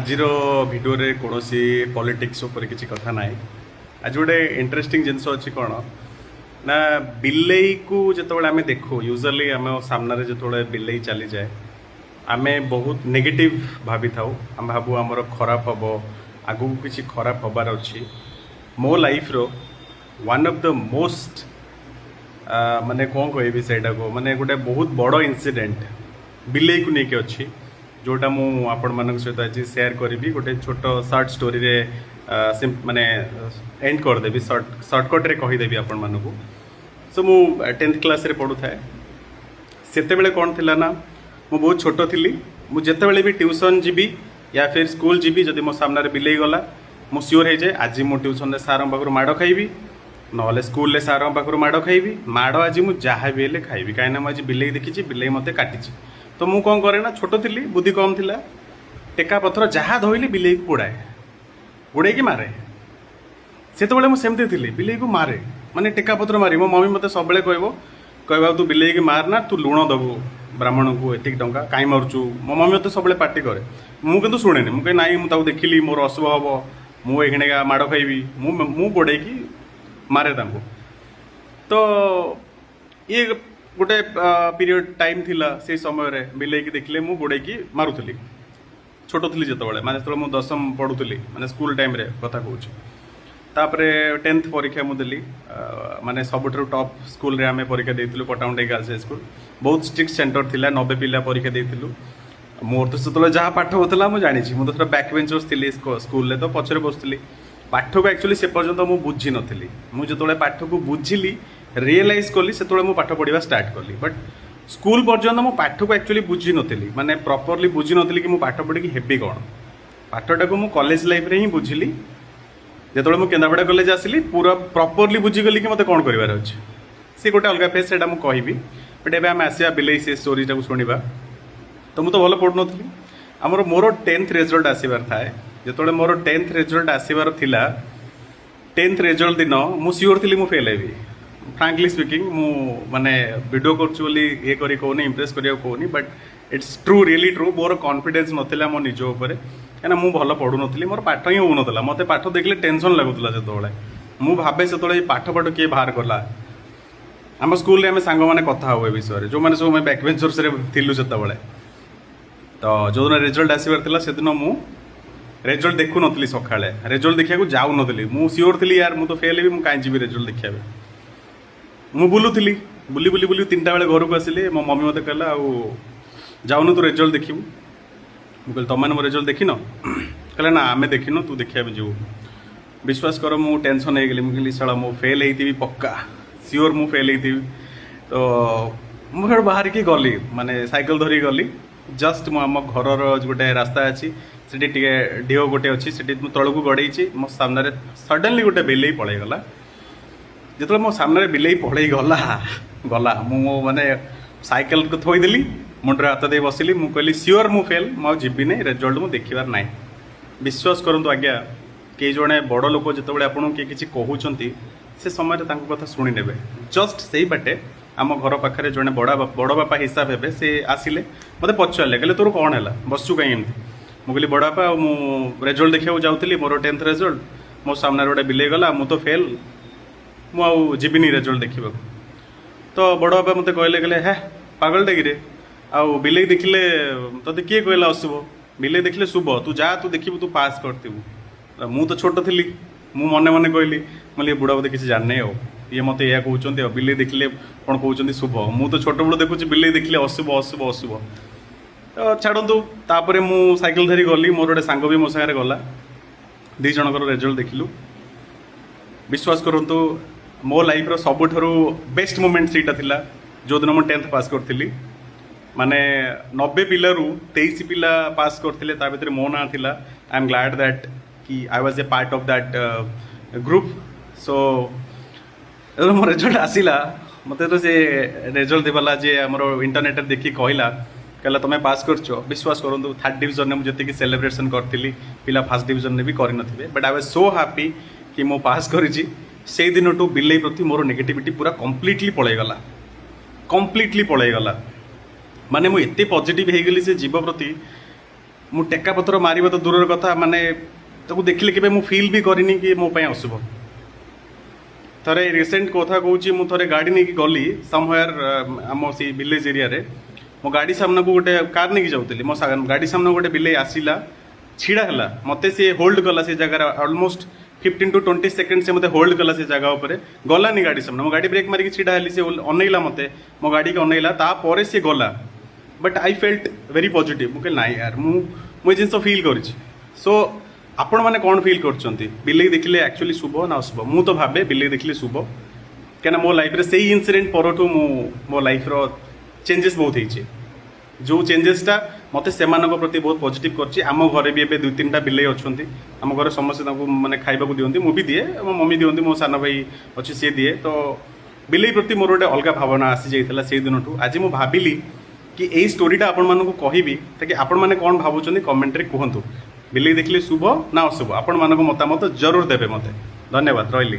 ଆଜିର ଭିଡ଼ିଓରେ କୌଣସି ପଲିଟିକ୍ସ ଉପରେ କିଛି କଥା ନାହିଁ। ଆଜି ଗୋଟେ ଇଣ୍ଟରେଷ୍ଟିଂ ଜିନିଷ ଅଛି। କ'ଣ ନା, ବିଲେଇକୁ ଯେତେବେଳେ ଆମେ ଦେଖୁ, ୟୁଜୁଆଲି ଆମ ସାମ୍ନାରେ ଯେତେବେଳେ ବିଲେଇ ଚାଲିଯାଏ, ଆମେ ବହୁତ ନେଗେଟିଭ୍ ଭାବିଥାଉ। ଆମେ ଭାବୁ ଆମର ଖରାପ ହେବ, ଆଗକୁ କିଛି ଖରାପ ହେବାର ଅଛି। ମୋ ଲାଇଫ୍ର ୱାନ୍ ଅଫ୍ the most, ମାନେ କ'ଣ କହିବି ସେଇଟାକୁ, ମାନେ ଗୋଟେ ବହୁତ ବଡ଼ ଇନସିଡେଣ୍ଟ ବିଲେଇକୁ ନେଇକି ଅଛି, ଯେଉଁଟା ମୁଁ ଆପଣମାନଙ୍କ ସହିତ ଆଜି ସେୟାର କରିବି। ଗୋଟେ ଛୋଟ ସର୍ଟ ଷ୍ଟୋରିରେ ମାନେ ଏଣ୍ଡ କରିଦେବି, ସର୍ଟକଟ୍ରେ କହିଦେବି ଆପଣମାନଙ୍କୁ। ସୋ ମୁଁ 10th କ୍ଲାସ୍ରେ ପଢ଼ୁଥାଏ। ସେତେବେଳେ କ'ଣ ଥିଲା ନା, ମୁଁ ବହୁତ ଛୋଟ ଥିଲି। ମୁଁ ଯେତେବେଳେ ବି ଟ୍ୟୁସନ୍ ଯିବି ୟା ଫିର୍ ସ୍କୁଲ ଯିବି, ଯଦି ମୋ ସାମ୍ନାରେ ବିଲେଇ ଗଲା, ମୁଁ ସିଓର ହେଇଯାଏ ଆଜି ମୁଁ ଟ୍ୟୁସନ୍ରେ ସାର୍ଙ୍କ ପାଖରୁ ମାଡ଼ ଖାଇବି, ନହେଲେ ସ୍କୁଲରେ ସାର୍ଙ୍କ ପାଖରୁ ମାଡ଼ ଖାଇବି। ମାଡ଼ ଆଜି ମୁଁ ଯାହା ବି ହେଲେ ଖାଇବି, କାହିଁକିନା ମୁଁ ଆଜି ବିଲେଇ ଦେଖିଛି, ବିଲେଇ ମୋତେ କାଟିଛି। ତ ମୁଁ କ'ଣ କରେ ନା, ଛୋଟ ଥିଲି, ବୁଦ୍ଧି କମ୍ ଥିଲା, ଟେକା ପଥର ଯାହା ଧଇଲି ବିଲେଇକୁ ଗୋଡ଼ାଏ, ଗୋଡ଼େଇକି ମାରେ। ସେତେବେଳେ ମୁଁ ସେମିତି ଥିଲି, ବିଲେଇକୁ ମାରେ, ମାନେ ଟେକା ପତ୍ର ମାରି। ମୋ ମମି ମୋତେ ସବୁବେଳେ କହିବ, "ଆଉ ତୁ ବିଲେଇକି ମାର ନା, ତୁ ଲୁଣ ଦେବୁ ବ୍ରାହ୍ମଣକୁ ଏତିକି ଟଙ୍କା, କାହିଁ ମାରୁଛୁ?" ମୋ ମମି ମୋତେ ସବୁବେଳେ ପାଟି କରେ। ମୁଁ କିନ୍ତୁ ଶୁଣେନି। ମୁଁ କହେ, "ନାଇଁ, ମୁଁ ତାକୁ ଦେଖିଲି, ମୋର ଅଶୁଭ ହେବ, ମୁଁ ଏଇଖିଣିକା ମାଡ଼ ଖାଇବି।" ମୁଁ ଗୋଡ଼େଇକି ମାରେ ତାଙ୍କୁ। ତ ଇଏ ଗୋଟେ ପିରିୟଡ଼ ଟାଇମ୍ ଥିଲା। ସେଇ ସମୟରେ ବିଲେଇକି ଦେଖିଲେ ମୁଁ ଗୋଡ଼େଇକି ମାରୁଥିଲି। ଛୋଟ ଥିଲି ଯେତେବେଳେ, ମାନେ ଯେତେବେଳେ ମୁଁ ଦଶମ ପଢ଼ୁଥିଲି, ମାନେ ସ୍କୁଲ ଟାଇମ୍ରେ କଥା କହୁଛି। ତାପରେ 10th ପରୀକ୍ଷା ମୁଁ ଦେଲି। ମାନେ ସବୁଠାରୁ ଟପ୍ ସ୍କୁଲରେ ଆମେ ପରୀକ୍ଷା ଦେଇଥିଲୁ, ପଟ୍ଟାମୁଣ୍ଡାଇ ଗାର୍ଲସ ହାଇସ୍କୁଲ। ବହୁତ ଷ୍ଟ୍ରିକ୍ଟ ସେଣ୍ଟର ଥିଲା। 90 ପିଲା ପରୀକ୍ଷା ଦେଇଥିଲୁ। ମୋର ତ ସେତେବେଳେ ଯାହା ପାଠ ହେଉଥିଲା ମୁଁ ଜାଣିଛି। ମୁଁ ତ ଥରେ ବ୍ୟାକ୍ ବେଞ୍ଚର୍ସ ଥିଲି ସ୍କୁଲରେ, ତ ପଛରେ ବସୁଥିଲି। ପାଠକୁ ଆକ୍ଚୁଆଲି ସେ ପର୍ଯ୍ୟନ୍ତ ମୁଁ ବୁଝିନଥିଲି। ମୁଁ ଯେତେବେଳେ ପାଠକୁ ବୁଝିଲି, ରିଏଲାଇଜ୍ କଲି, ସେତେବେଳେ ମୁଁ ପାଠ ପଢ଼ିବା ଷ୍ଟାର୍ଟ କଲି। ବଟ୍ ସ୍କୁଲ ପର୍ଯ୍ୟନ୍ତ ମୁଁ ପାଠକୁ ଆକ୍ଚୁଆଲି ବୁଝିନଥିଲି, ମାନେ ପ୍ରପରଲି ବୁଝିନଥିଲି କି ମୁଁ ପାଠ ପଢ଼ିକି ହେବି କ'ଣ। ପାଠଟାକୁ ମୁଁ କଲେଜ ଲାଇଫ୍ରେ ହିଁ ବୁଝିଲି। ଯେତେବେଳେ ମୁଁ କେନ୍ଦ୍ରାପଡ଼ା କଲେଜ ଆସିଲି, ପୁରା ପ୍ରପରଲି ବୁଝିଗଲି କି ମୋତେ କ'ଣ କରିବାର ଅଛି। ସେ ଗୋଟେ ଅଲଗା ଫେଜ୍, ସେଇଟା ମୁଁ କହିବି। ବଟ୍ ଏବେ ଆମେ ଆସିବା ବିଲେଇ ସେ ଷ୍ଟୋରିଟାକୁ ଶୁଣିବା। ତ ମୁଁ ତ ଭଲ ପଢ଼ୁନଥିଲି। ମୋର 10th result ଆସିବାର ଥାଏ। ଯେତେବେଳେ ମୋର 10th result ଆସିବାର ଥିଲା, 10th result ଦିନ ମୁଁ ସିଓର ଥିଲି ମୁଁ ଫେଲ୍ ହେବି। ଫ୍ରାଙ୍କଲି ସ୍ପିକିଂ, ମୁଁ ମାନେ ଭିଡ଼ିଓ କରୁଛି ବୋଲି ଇଏ କରି କହୁନି, ଇମ୍ପ୍ରେସ୍ କରିବାକୁ କହୁନି, but it's true, really true. ମୋର କନଫିଡେନ୍ସ ନଥିଲା ମୋ ନିଜ ଉପରେ, କାହିଁକିନା ମୁଁ ଭଲ ପଢ଼ୁନଥିଲି। ମୋର ପାଠ ହିଁ ହେଉନଥିଲା। ମୋତେ ପାଠ ଦେଖିଲେ ଟେନସନ୍ ଲାଗୁଥିଲା ସେତେବେଳେ। ମୁଁ ଭାବେ ସେତେବେଳେ, ଏଇ ପାଠ ପାଠ କିଏ ବାହାର କଲା? ଆମ ସ୍କୁଲରେ ଆମେ ସାଙ୍ଗମାନେ କଥା ହଉ ଏ ବିଷୟରେ, ଯେଉଁମାନେ ସବୁ ଆମେ ବ୍ୟାକ୍ ବେଞ୍ଚର୍ସରେ ଥିଲୁ ସେତେବେଳେ। ତ ଯେଉଁଦିନ ରେଜଲ୍ଟ ଆସିବାର ଥିଲା, ସେଦିନ ମୁଁ ରେଜଲ୍ଟ ଦେଖୁନଥିଲି। ସକାଳେ ରେଜଲ୍ଟ ଦେଖିବାକୁ ଯାଉନଥିଲି। ମୁଁ ସିଓର ଥିଲି, ୟାର, ମୁଁ ତ ଫେଲ୍ ହେବି, ମୁଁ କାହିଁ ଯିବି ରେଜଲ୍ଟ ଦେଖିବା ପାଇଁ? ମୁଁ ବୁଲୁଥିଲି। ବୁଲି ବୁଲି ବୁଲି 3ଟା ବେଳେ ଘରକୁ ଆସିଲି। ମୋ ମମି ମୋତେ କହିଲା, "ଆଉ ଯାଉନୁ ତୁ ରେଜଲ୍ଟ ଦେଖିବୁ?" ମୁଁ କହିଲି, "ତମମାନେ ମୋ ରେଜଲ୍ଟ ଦେଖିନ?" କହିଲେ, "ନା, ଆମେ ଦେଖିନୁ, ତୁ ଦେଖିବା ପାଇଁ ଯିବୁ?" ବିଶ୍ୱାସ କର, ମୁଁ ଟେନସନ୍ ହେଇଗଲି। ମୁଁ କହିଲି, ଶଳା, ମୁଁ ଫେଲ୍ ହେଇଥିବି ପକ୍କା, ସିଓର ମୁଁ ଫେଲ୍ ହେଇଥିବି। ତ ମୁଁ ସେଠୁ ବାହାରିକି ଗଲି, ମାନେ ସାଇକେଲ ଧରିକି ଗଲି। ଜଷ୍ଟ ମୁଁ ଆମ ଘରର ଗୋଟେ ରାସ୍ତା ଅଛି, ସେଠି ଟିକେ ଢିଅ ଗୋଟେ ଅଛି, ସେଠି ମୁଁ ତଳକୁ ଗଡ଼େଇଛି। ମୋ ସାମ୍ନାରେ ସଡନଲି ଗୋଟେ ବିଲେଇ ପଳେଇଗଲା। ଯେତେବେଳେ ମୋ ସାମ୍ନାରେ ବିଲେଇ ପଳେଇ ଗଲା ଗଲା, ମୁଁ ମୋ ମାନେ ସାଇକେଲକୁ ଥୋଇଦେଲି, ମୁଣ୍ଡରେ ହାତ ଦେଇ ବସିଲି। ମୁଁ କହିଲି, ସିଓର ମୁଁ ଫେଲ୍, ମୁଁ ଆଉ ଯିବିନି, ରେଜଲ୍ଟ ମୁଁ ଦେଖିବାର ନାହିଁ। ବିଶ୍ୱାସ କରନ୍ତୁ ଆଜ୍ଞା, କେହି ଜଣେ ବଡ଼ ଲୋକ ଯେତେବେଳେ ଆପଣଙ୍କୁ କିଏ କିଛି କହୁଛନ୍ତି, ସେ ସମୟରେ ତାଙ୍କ କଥା ଶୁଣିନେବେ। ଜଷ୍ଟ ସେଇ ବାଟେ ଆମ ଘର ପାଖରେ ଜଣେ ବଡ଼ ବାପା ହିସାବ ହେବେ, ସେ ଆସିଲେ। ମୋତେ ପଚାରିଲେ, କହିଲେ, "ତୋର କ'ଣ ହେଲା, ବସଛୁ କାହିଁ ଏମିତି?" ମୁଁ କହିଲି, "ବଡ଼ ବାପା, ଆଉ ମୁଁ ରେଜଲ୍ଟ ଦେଖିବାକୁ ଯାଉଥିଲି, ମୋର 10th result, ମୋ ସାମ୍ନାରେ ଗୋଟେ ବିଲେଇ ଗଲା, ମୁଁ ତ ଫେଲ୍, ମୁଁ ଆଉ ଯିବିନି ରେଜଲ୍ଟ ଦେଖିବାକୁ।" ତ ବଡ଼ ବାପା ମୋତେ କହିଲେ, କହିଲେ, "ହେ ପାଗଳଟା କିରେ? ଆଉ ବିଲେଇ ଦେଖିଲେ ତୋତେ କିଏ କହିଲା ଅଶୁଭ? ବିଲେଇ ଦେଖିଲେ ଶୁଭ। ତୁ ଯା, ତୁ ଦେଖିବୁ, ତୁ ପାସ୍ କରିଥିବୁ।" ମୁଁ ତ ଛୋଟ ଥିଲି। ମୁଁ ମନେ ମନେ କହିଲି, ମୁଁ କହିଲି, "ଏ ବୁଢ଼ା ବୋଧେ କିଛି ଜାଣିନି, ଆଉ ଇଏ ମୋତେ ଏଇଆ କହୁଛନ୍ତି, ଆଉ ବିଲେଇ ଦେଖିଲେ କ'ଣ କହୁଛନ୍ତି ଶୁଭ? ମୁଁ ତ ଛୋଟବେଳୁ ଦେଖୁଛି ବିଲେଇ ଦେଖିଲେ ଅଶୁଭ, ଅଶୁଭ, ଅଶୁଭ।" ତ ଛାଡ଼ନ୍ତୁ, ତାପରେ ମୁଁ ସାଇକେଲ ଧରି ଗଲି। ମୋର ଗୋଟେ ସାଙ୍ଗ ବି ମୋ ସାଙ୍ଗରେ ଗଲା। ଦୁଇ ଜଣଙ୍କର ରେଜଲ୍ଟ ଦେଖିଲୁ। ବିଶ୍ୱାସ କରନ୍ତୁ, ମୋ ଲାଇଫ୍ର ସବୁଠାରୁ ବେଷ୍ଟ ମୋମେଣ୍ଟ ସେଇଟା ଥିଲା, ଯେଉଁଦିନ ମୁଁ 10th pass କରିଥିଲି। ମାନେ 90 ପିଲାରୁ 23 ପିଲା ପାସ୍ କରିଥିଲେ, ତା ଭିତରେ ମୋ ନାଁ ଥିଲା। I am glad that କି I was a part of that group. So ଯେତେବେଳେ ମୋ ରେଜଲ୍ଟ ଆସିଲା, ମୋତେ ତ ସେ ରେଜଲ୍ଟ ଦେବାଲା ଯେ ଆମର ଇଣ୍ଟରନେଟ୍ରେ ଦେଖିକି କହିଲା, କହିଲା, "ତମେ ପାସ୍ କରିଛ।" ବିଶ୍ୱାସ କରନ୍ତୁ, ଥାର୍ଡ଼ ଡିଭିଜନରେ ମୁଁ ଯେତିକି ସେଲିବ୍ରେସନ୍ କରିଥିଲି, ପିଲା ଫାର୍ଷ୍ଟ ଡିଭିଜନରେ ବି କରିନଥିବେ। But I was so happy କି ମୁଁ ପାସ୍ କରିଛି। ସେଇ ଦିନଠୁ ବିଲେଇ ପ୍ରତି ମୋର ନେଗେଟିଭିଟି ପୁରା କମ୍ପ୍ଲିଟଲି ପଳେଇଗଲା, କମ୍ପ୍ଲିଟଲି ପଳେଇଗଲା। ମାନେ ମୁଁ ଏତେ ପଜିଟିଭ୍ ହେଇଗଲି ସେ ଜୀବ ପ୍ରତି। ମୁଁ ଟେକା ପଥର ମାରିବା ତ ଦୂରର କଥା, ମାନେ ତାକୁ ଦେଖିଲେ କେବେ ମୁଁ ଫିଲ୍ ବି କରିନି କି ମୋ ପାଇଁ ଅଶୁଭ। ଥରେ ରିସେଣ୍ଟ କଥା କହୁଛି, ମୁଁ ଥରେ ଗାଡ଼ି ନେଇକି ଗଲି ସମହ୍ୱେୟାର, ଆମ ସେଇ ଭିଲେଜ ଏରିଆରେ। ମୋ ଗାଡ଼ି ସାମ୍ନାକୁ ଗୋଟେ କାର୍ ନେଇକି ଯାଉଥିଲି, ମୋ ଗାଡ଼ି ସାମ୍ନାକୁ ଗୋଟେ ବିଲେଇ ଆସିଲା, ଛିଡ଼ା ହେଲା। ମୋତେ ସିଏ ହୋଲ୍ଡ କଲା ସେ ଜାଗାରେ। Almost 15 to 20 second ସେ ମୋତେ ହୋଲ୍ଡ କଲା ସେ ଜାଗା ଉପରେ, ଗଲାନି ଗାଡ଼ି ସାମ୍ନା। ମୁଁ ଗାଡ଼ି ବ୍ରେକ୍ ମାରିକି ଛିଡ଼ା ହେଲି। ସେ ଅନେଇଲା ମୋତେ, ମୋ ଗାଡ଼ିକି ଅନେଇଲା, ତାପରେ ସିଏ ଗଲା। But I felt very positive. ମୁଁ କହିଲି, ନାଇଁ ୟାର, ମୁଁ ଏ ଜିନିଷ ଫିଲ୍ କରିଛି। ସୋ ଆପଣମାନେ କ'ଣ ଫିଲ୍ କରୁଛନ୍ତି? ବିଲେଇ ଦେଖିଲେ ଆକ୍ଚୁଆଲି ଶୁଭ ନା ଅଶୁଭ? ମୁଁ ତ ଭାବେ ବିଲେଇ ଦେଖିଲେ ଶୁଭ, କାହିଁକିନା ମୋ ଲାଇଫ୍ରେ ସେଇ ଇନସିଡେଣ୍ଟ ପରଠୁ ମୁଁ ମୋ ଲାଇଫ୍ର ଚେଞ୍ଜେସ୍ ବହୁତ ହେଇଛି, ଯେଉଁ ଚେଞ୍ଜେସଟା ମୋତେ ସେମାନଙ୍କ ପ୍ରତି ବହୁତ ପଜିଟିଭ୍ କରିଛି। ଆମ ଘରେ ବି ଏବେ ଦୁଇ ତିନିଟା ବିଲେଇ ଅଛନ୍ତି। ଆମ ଘରେ ସମସ୍ତେ ତାଙ୍କୁ ମାନେ ଖାଇବାକୁ ଦିଅନ୍ତି। ମୁଁ ବି ଦିଏ, ମୋ ମମି ଦିଅନ୍ତି, ମୋ ସାନ ଭାଇ ଅଛି, ସିଏ ଦିଏ। ତ ବିଲେଇ ପ୍ରତି ମୋର ଗୋଟେ ଅଲଗା ଭାବନା ଆସିଯାଇଥିଲା ସେଇ ଦିନଠୁ। ଆଜି ମୁଁ ଭାବିଲି କି ଏଇ ଷ୍ଟୋରିଟା ଆପଣମାନଙ୍କୁ କହିବି, ତାକି ଆପଣମାନେ କ'ଣ ଭାବୁଛନ୍ତି କମେଣ୍ଟରେ କୁହନ୍ତୁ। ବିଲେଇ ଦେଖିଲେ ଶୁଭ ନା ଅଶୁଭ? ଆପଣମାନଙ୍କ ମତାମତ ଜରୁର ଦେବେ ମୋତେ। ଧନ୍ୟବାଦ, ରହିଲି।